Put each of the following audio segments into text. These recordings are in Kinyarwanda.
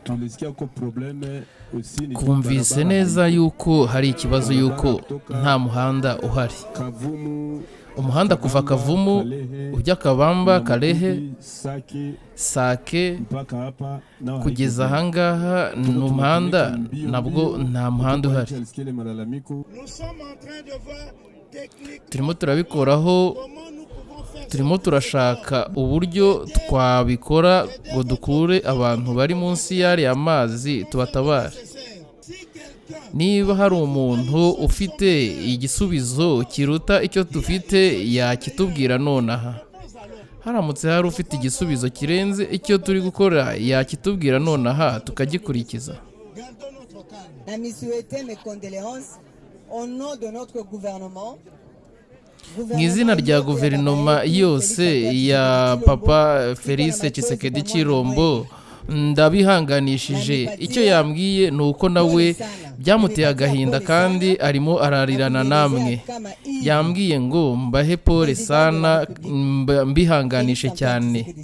Tulisikia ko problème aussi ni Twumvise barabara neza haiko. yuko hari ikibazo yuko nta muhanda uhari. Kavumu, Umuhanda kuva Kavumu Kalehe, ujya Kabamba, Kalehe, Mukubi, Sake, Sake mpaka hapa nao kugeza haiko. ahangaha ni umuhanda, nabwo nta muhanda uhari. Alisikia ile malalamiko. Nous sommes en train de voir techniquement Turimo turabikoraho, comment nous pouvons faire turimo turashaka uburyo twabikora ngo dukure abantu bari munsi y'ariya mazi, tubatabare. Nécessaire. Si quelqu'un Niba hari umuntu ufite igisubizo kiruta icyo dufite, yakitubwira nonaha. Haramutse hari ufite igisubizo kirenze icyo turi gukora, yakitubwira nonaha tukagikurikiza. Gardons notre calme. Nami souhaiter mes condoléances au nom de notre gouvernement. Mu izina rya guverinoma yose ya Papa Felix Tshisekedi Chilombo, ndabihanganishije. Icyo yambwiye ni uko nawe byamuteye agahinda kandi arimo ararirana namwe. Yambwiye ngo mbahe pole sana, mbihanganishe cyane.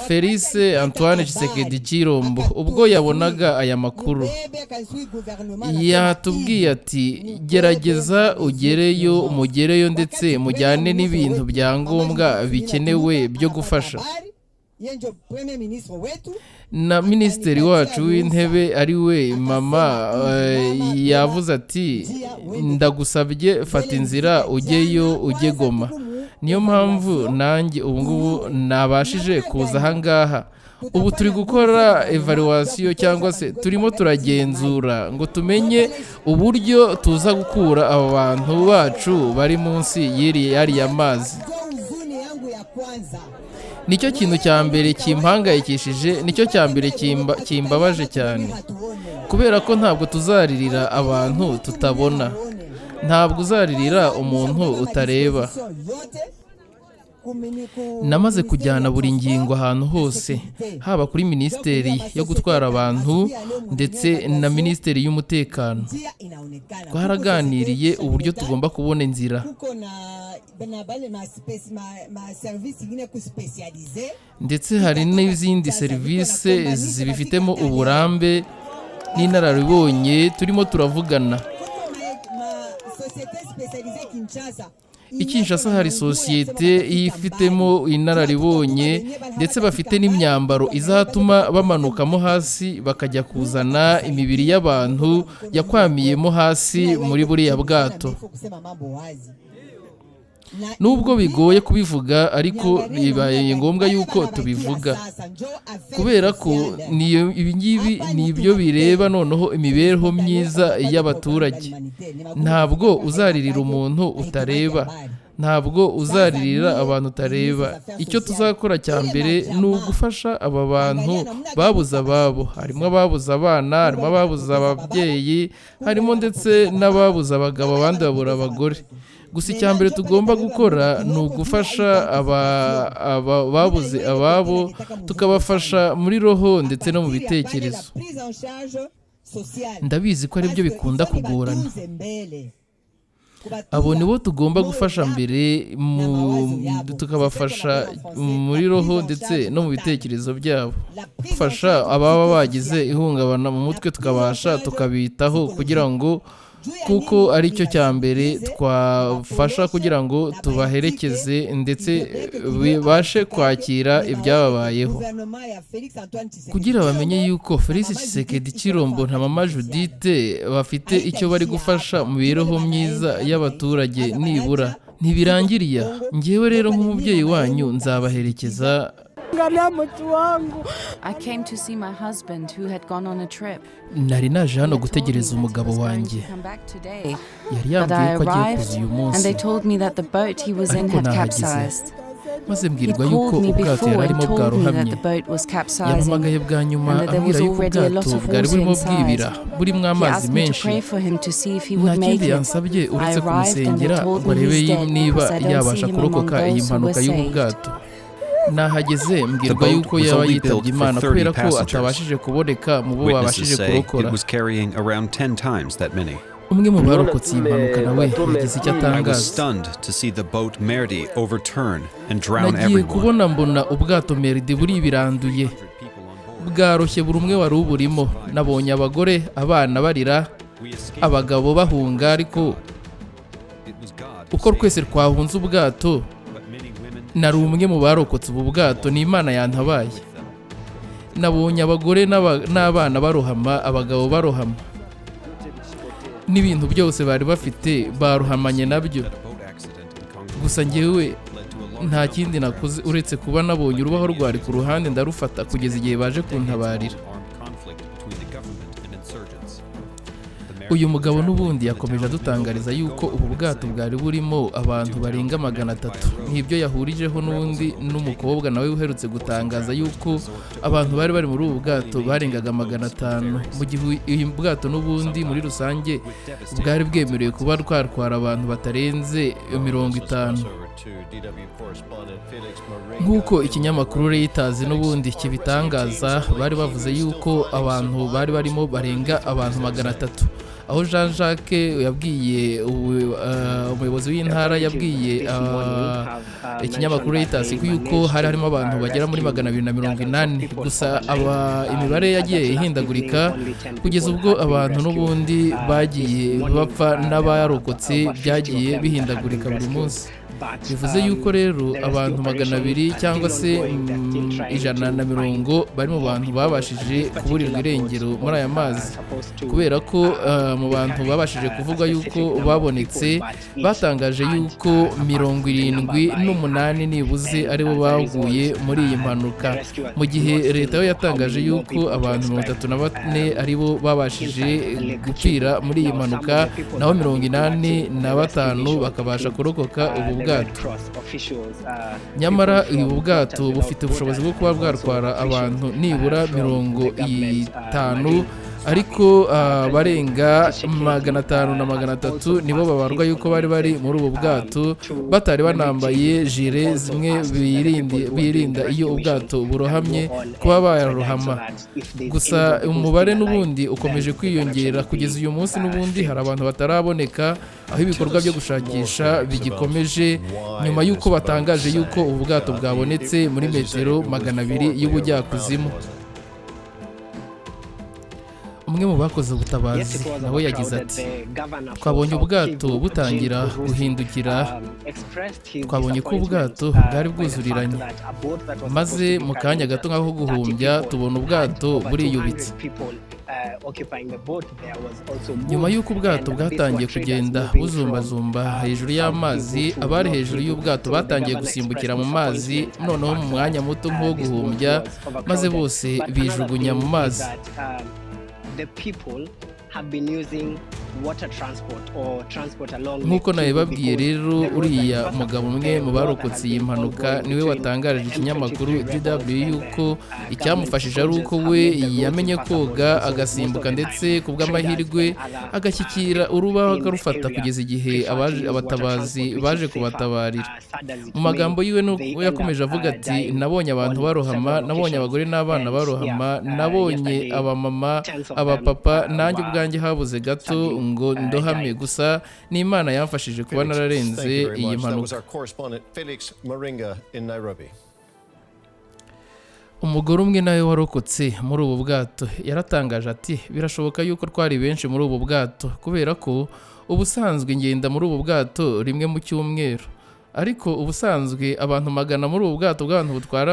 Felix Antoine Tshisekedi Chilombo, ubwo yabonaga aya makuru, yatubwiye ati: "Gerageza ugereyo, mugereyo ndetse mujyane n'ibintu bya ngombwa bikenewe byo gufasha." Na minisitiri wacu w'intebe, ari we mama, yavuze ati: "Ndagusabye, fata inzira ujyeyo, ujye Goma." Niyo mpamvu nanjye ubu ngubu nabashije kuza ahangaha. Ubu turi gukora évaluation, cyangwa se turimo turagenzura ngo tumenye uburyo tuza gukura aba bantu bacu bari munsi y'ariya mazi. Nicyo kintu cya mbere kimpangayikishije, nicyo cya mbere kimbabaje cyane, kubera ko ntabwo tuzaririra abantu tutabona, ntabwo uzaririra umuntu utareba. Namaze kujyana buri ngingo ahantu hose, haba kuri minisiteri yo gutwara abantu ndetse na minisiteri y'umutekano. Twaraganiriye uburyo tugomba kubona inzira. Kuko na bale ma service ingine kuspécialisé. Ndetse hari n'izindi serivisi zibifitemo uburambe n'inararibonye turimo turavugana. Kuko ma société spécialisée Kinshasa. I Kinshasa hari sosiyete ifitemo inararibonye, ndetse bafite n'imyambaro izatuma bamanukamo hasi bakajya kuzana imibiri y'abantu yakwamiyemo hasi muri buriya bwato. Nubwo bigoye kubivuga, ariko bibaye ngombwa yuko tubivuga, kubera ko niyo ibi ngibi ni ibyo bireba noneho imibereho myiza y'abaturage. Ntabwo uzaririra umuntu utareba, ntabwo uzaririra abantu utareba. Icyo tuzakora cya mbere ni ugufasha aba bantu babuze ababo. Harimo ababuze abana, harimo ababuze ababyeyi, harimo ndetse n'ababuze abagabo, abandi babura abagore. Gusa icya mbere tugomba gukora ni ugufasha aba babuze ababo, tukabafasha muri roho ndetse no mu bitekerezo. Ndabizi ko aribyo bikunda kugorana. Abo nibo tugomba gufasha mbere, tukabafasha muri roho ndetse no mu bitekerezo byabo, gufasha ababa bagize ihungabana mu mutwe, tukabasha tukabitaho kugira ngo, kuko aricyo cya mbere twafasha kugira ngo tubaherekeze ndetse bibashe kwakira ibyababayeho, kugira bamenye yuko Felix Tshisekedi Chilombo na Mama Judith bafite icyo bari gufasha mu mibereho myiza y'abaturage. Nibura ntibirangiriye aha. Ngewe rero nk'umubyeyi wanyu nzabaherekeza. Angalia mtu wangu. I came to see my husband, who had gone on a trip. Nari naje hano gutegereza umugabo wanjye. Yari yambwiye ko agiye kuza uyu munsi, ariko nahageze maze mbwirwa yuko ubwato yari arimo bwarohamye. Yampamagaye bwa nyuma ambwira yuko ubwato bwari burimo bwibira, burimo amazi menshi. Nta kindi yansabye uretse kumusengera ngo arebe niba yabasha kurokoka iyi mpanuka y'ubu bwato. Nahageze mbwirwa yuko yaba yitabye Imana kubera ko atabashije kuboneka mu bo babashije kurokora. Umwe mu barokotse iyi mpanuka nawe yagize icyo atangaza. "Nagiye kubona mbona ubwato Meridi buribiranduye. Bwaroshye buri umwe wari uburimo. Nabonye abagore, abana barira, abagabo bahunga, ariko uko twese twahunze ubwato, nari umwe mu barokotse ubu bwato. Ni Imana yantabaye. Nabonye abagore n'abana barohama, abagabo barohama, n'ibintu byose bari bafite barohamanye nabyo. Gusa njyewe nta kindi nakoze uretse kuba nabonye urubaho rwari ku ruhande, ndarufata kugeza igihe baje kuntabarira. Uyu mugabo n'ubundi yakomeje adutangariza yuko ubu bwato bwari burimo abantu barenga 300. Nk'ibyo yahurijeho n'ubundi n'umukobwa nawe uherutse gutangaza yuko abantu bari bari muri ubu bwato barengaga 500, mu gihe uyu bwato n'ubundi muri rusange bwari bwemerewe kuba twatwara abantu batarenze 50. Nk'uko ikinyamakuru Reuters n'ubundi kibitangaza, bari bavuze yuko abantu bari barimo barenga abantu 300, aho Jean Jacques yabwiye umuyobozi w'intara, yabwiye ikinyamakuru Reuters ko yuko hari harimo abantu bagera muri 280. Gusa aba imibare yagiye ihindagurika kugeza ubwo abantu n'ubundi bagiye bapfa n'abarokotse byagiye bihindagurika buri munsi. Bivuze yuko rero abantu 200 cyangwa se 150 bari mu bantu babashije kuburirwa irengero muri aya mazi, kubera ko mu bantu babashije kuvuga yuko babonetse, batangaje yuko 78 nibuze aribo baguye muri iyi mpanuka, mu gihe leta yo yatangaje yuko abantu 34 aribo babashije gupfira muri iyi mpanuka, naho 85 bakabasha kurokoka ubu bwato. Nyamara ubu bwato bufite ubushobozi bwo kuba bwatwara abantu nibura 50, ariko barenga 500 na 300 nibo babarwa yuko bari bari muri ubu bwato, batari banambaye jire zimwe birinda iyo ubwato burohamye kuba barohama. Gusa umubare n'ubundi ukomeje kwiyongera kugeza uyu munsi. N'ubundi hari abantu bataraboneka, aho ibikorwa byo gushakisha bigikomeje nyuma y'uko batangaje yuko ubu bwato bwabonetse muri metero 200 y'ubujyakuzimu. Umwe mu bakoze ubutabazi nawe yagize ati: "Twabonye ubwato butangira guhindukira, twabonye ko ubwato bwari bwuzuriranye, maze mu kanya gato nk'aho guhumbya tubona ubwato buriyubitse." Nyuma y'uko ubwato bwatangiye kugenda buzumbazumba hejuru y'amazi, abari hejuru y'ubwato batangiye gusimbukira mu mazi, noneho mu mwanya muto nk'uwo guhumbya, maze bose bijugunya mu mazi. Nk'uko nabibabwiye rero, uriya mugabo umwe mu barokotse iyi mpanuka niwe watangarije ikinyamakuru DW yuko icyamufashije ari uko we yamenye koga, agasimbuka, ndetse ku bw'amahirwe agashyikira urubaho akarufata kugeza igihe abatabazi baje kubatabarira. Mu magambo yiwe nuko yakomeje avuga ati: "Nabonye abantu barohama, nabonye abagore n'abana barohama, nabonye abamama, abapapa, nanjye ubwanjye habuze gato ngo ndohame. Gusa n'Imana yamfashije kuba Felix, thank nararenze you very iyi much. That was mpanuka." our correspondent, Felix Maringa in Nairobi. Umugore umwe nawe warokotse muri ubu bwato yaratangaje ati: "Birashoboka yuko twari benshi muri ubu bwato, kubera ko ubusanzwe ngenda muri ubu bwato rimwe mu cyumweru, ariko ubusanzwe abantu 100 muri ubu bwato bw'abantu butwara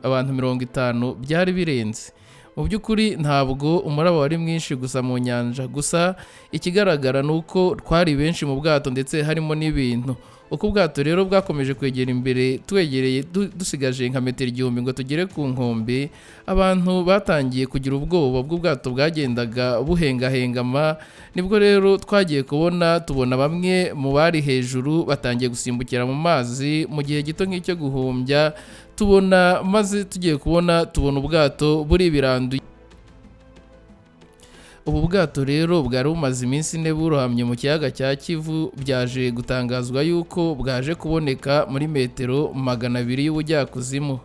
abantu 50 byari birenze. Mu by'ukuri ntabwo umuraba wari mwinshi gusa mu nyanja. Gusa ikigaragara ni uko twari benshi mu bwato, ndetse harimo n'ibintu. Uko ubwato rero bwakomeje kwegera imbere, twegereye dusigaje nka metero 1000 ngo tugere ku nkombe, abantu batangiye kugira ubwoba bw'ubwato bwagendaga buhengahengama. Nibwo rero twagiye kubona tubona bamwe mu bari hejuru batangiye gusimbukira mu mazi mu gihe gito nk'icyo guhumbya, tubona maze tugiye kubona tubona ubwato buribiranduye." Ubu bwato rero bwari bumaze iminsi 4 burohamye mu kiyaga cya Kivu. Byaje gutangazwa yuko bwaje kuboneka muri metero 200 y'ubujyakuzimu.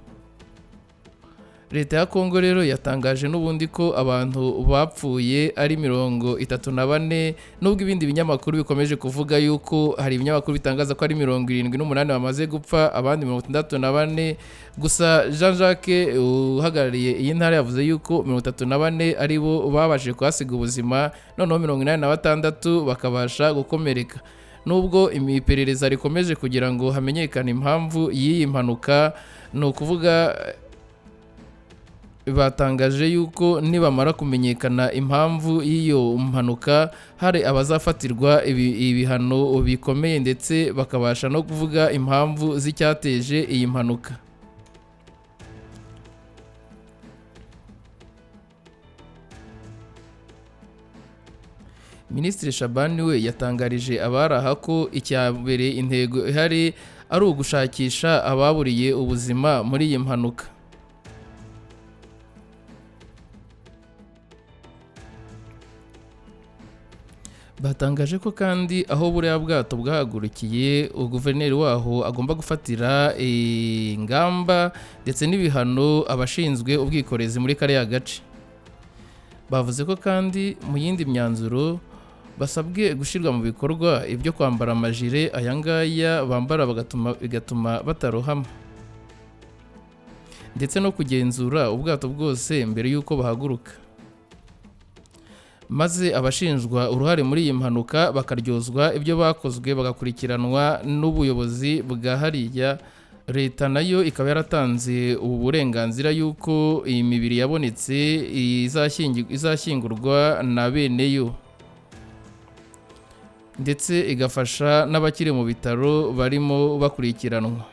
Leta ya Kongo rero yatangaje n'ubundi ko abantu bapfuye ari 34, nubwo ibindi binyamakuru bikomeje kuvuga yuko hari ibinyamakuru bitangaza ko ari 78 bamaze gupfa, abandi 64. Gusa Jean Jacques uhagarariye iyi ntara yavuze yuko 34 ari bo babashije kuhasiga ubuzima, noneho 86 bakabasha gukomereka. Nubwo iperereza rikomeje kugira ngo hamenyekane impamvu y'iyi mpanuka, ni ukuvuga batangaje yuko nibamara kumenyekana impamvu y'iyo mpanuka hari abazafatirwa ibihano bikomeye, ndetse bakabasha no kuvuga impamvu z'icyateje iyi mpanuka. Minisitiri Shabani we yatangarije abari aha ko icya mbere intego ihari ari ugushakisha ababuriye ubuzima muri iyi mpanuka. Batangaje ko kandi aho buriya bwato bwahagurukiye, guverineri waho agomba gufatira ingamba ndetse n'ibihano abashinzwe ubwikorezi muri kariya gace. Bavuze ko kandi mu yindi myanzuro basabwe gushyirwa mu bikorwa ibyo kwambara amajire aya ngaya bambara bigatuma batarohama, ndetse no kugenzura ubwato bwose mbere y'uko bahaguruka, maze abashinjwa uruhare muri iyi mpanuka bakaryozwa ibyo bakozwe, bagakurikiranwa n'ubuyobozi bwa hariya. Leta nayo ikaba yaratanze ubu burenganzira y'uko iyi mibiri yabonetse izashyingurwa na bene yo, ndetse igafasha n'abakiri mu bitaro barimo bakurikiranwa.